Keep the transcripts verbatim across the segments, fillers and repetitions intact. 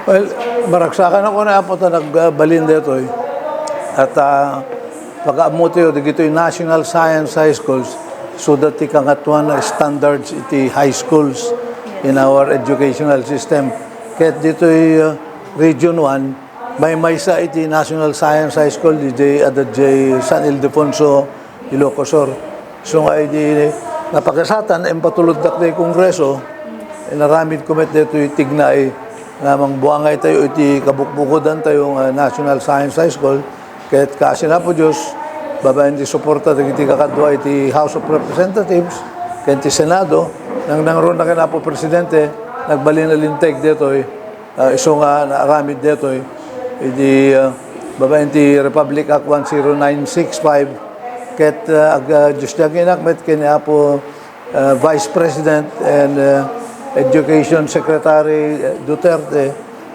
Well, maragsakan ako na apo ta nagbalin detoy. At, ah, pag-aammo tayo, digitoy National Science High Schools, so that ti kangatuan a standards iti high schools in our educational system. Ket ditoy, ah, Region one, maymaysa iti National Science High School, didiay adda diay San Ildefonso, Ilocos Sur. So nga idi napakasatan, impatuloddak ti Kongreso, inaramid ko met ditoy tignay nga mangbuangay tayo iti kabukbukodan tayo nga National Science High School, ket kaasi na po Diyos, babaen ti suporta dagiti kakadua iti House of Representatives, ken ti Senado, nang nangro na ken Apo Presidente, nagbalin a linteg ditoy, ah, isu nga naaramid detoy idi, ah, babaen ti Republic Act one zero nine six five, ket, ah, ag-, ah, Diyos ti aginak met ken ni Apo, ah, Vice President and, ah, Education Secretary, eh, Duterte,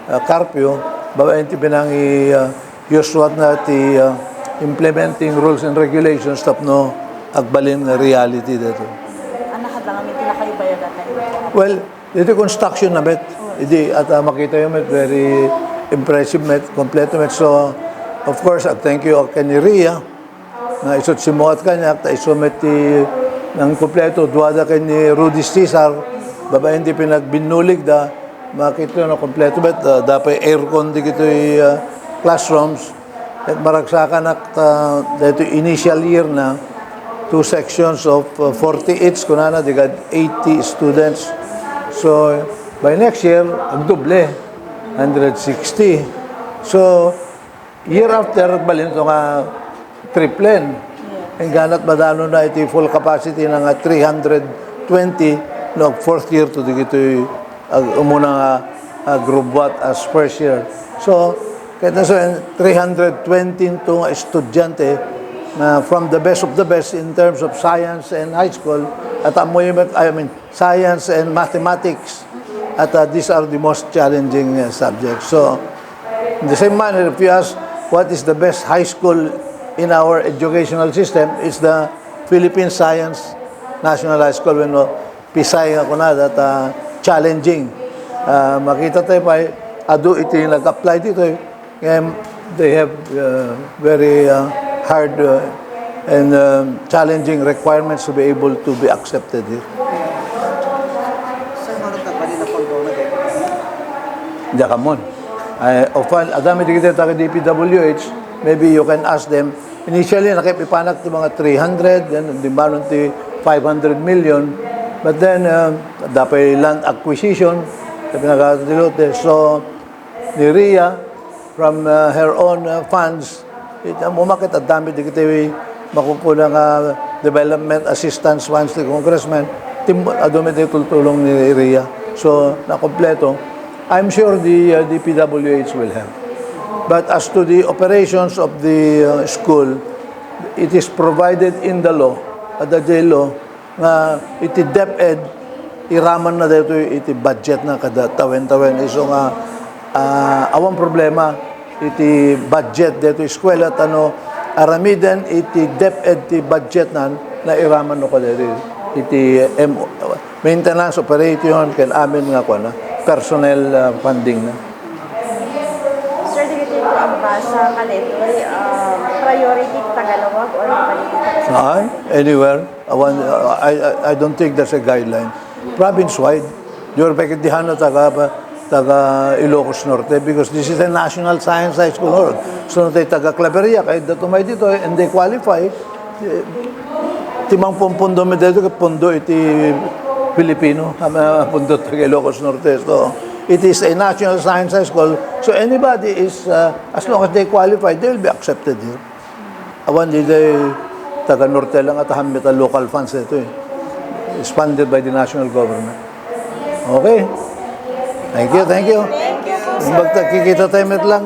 ah, Carpio, babaen ti pinangi, ah, Joshua na ti, ah, implementing rules and regulations tapno agbalin nga reality dito. Ano ka lang, may pinakaibayagan na yun? Well, dito construction na met. Idi at, ah, makita yung met, very impressive met, kompleto met. So, of course, I thank you kay ni Ria, nga isut simuat kaniak, ta isu met ti nang kompleto, duada kay ni Rudy Cesar, babaen ti pinagbinnulig da, makita na kompleto met, ah, dapay aircon di kitoy, ah, classrooms. Ket maragsakanak ta daytoy initial year na, two sections of, uh, forty each, kunana, di kad eighty students. So, by next year, agdoble, hundred sixty. So, year after, balin to nga triplen. Engganat madano na iti full capacity na nga three hundred twenty, no, fourth year to, digitoy ag-, umuna nga, ah, graduate as first year. So, ket na so, three hundred twenty-two nga estudyante na from the best of the best in terms of science and high school, at amoy met, I mean, science and mathematics. At, ah, these are the most challenging, uh, subjects. So, in the same manner, if you ask what is the best high school in our educational system, it's the Philippine Science National High School. When, uh, Pisay nga kunada ta challenging. Ah, makita tayo pay, adu iti nag-apply dito, eh. Ngayon, they have, uh, very, uh, hard, uh, and, uh, challenging requirements to be able to be accepted here. Sir, mano ta pwede na pondo na kayo? Diak ammon. Ay, often, adda met dagiti taga D P W H, maybe you can ask them, initially, nakipipanak ti mga three hundred, then dimmanon ti five hundred million. But then, um, adda pay land acquisition, ti pinagkakadilote. So, ni Ria, from, uh, her own, uh, funds, it, um, umakit adda met dagiti makukuna nga development assistance funds ti congressman, tim-, adu met ti tultulong ni Ria. So, nakompleto. I'm sure the, uh, D P W H will help. But as to the operations of the, uh, school, it is provided in the law, at the jail law, nga iti DepEd, iraman na daytoy iti budget na kada tawen-tawen. Isu nga, ah, awan problema iti budget daytoy eskwela, tano aramiden iti DepEd ti budget nan, nairaman no kada iti, iti M-, maintenance, operation, ken amin nga kuana, personnel, ah, funding na. Sir, dagiti imbasa kadaytoy, ah, priority ti Tagalog or priority ti Tagalog? Ay, anywhere. Awan, uh, I, I, I don't think that's a guideline. Province-wide, di pay ket di hano taga, taga Ilocos Norte, because this is a national science high school hall. So, no, tayo taga Claveria, kay dato may dito, and they qualify, eh, ti mangpumpundo mi dito, ket pundo iti Filipino, ah, pundo taga Ilocos Norte. So, it is a national science high school. So, anybody is, uh, as long as they qualify, they will be accepted here. Awan, di tayo taga Norte lang at amin met a local funds dito, eh. It's funded by the national government. Okay. Thank you, thank you. Thank you po, sir. Magkikita tayo met lang.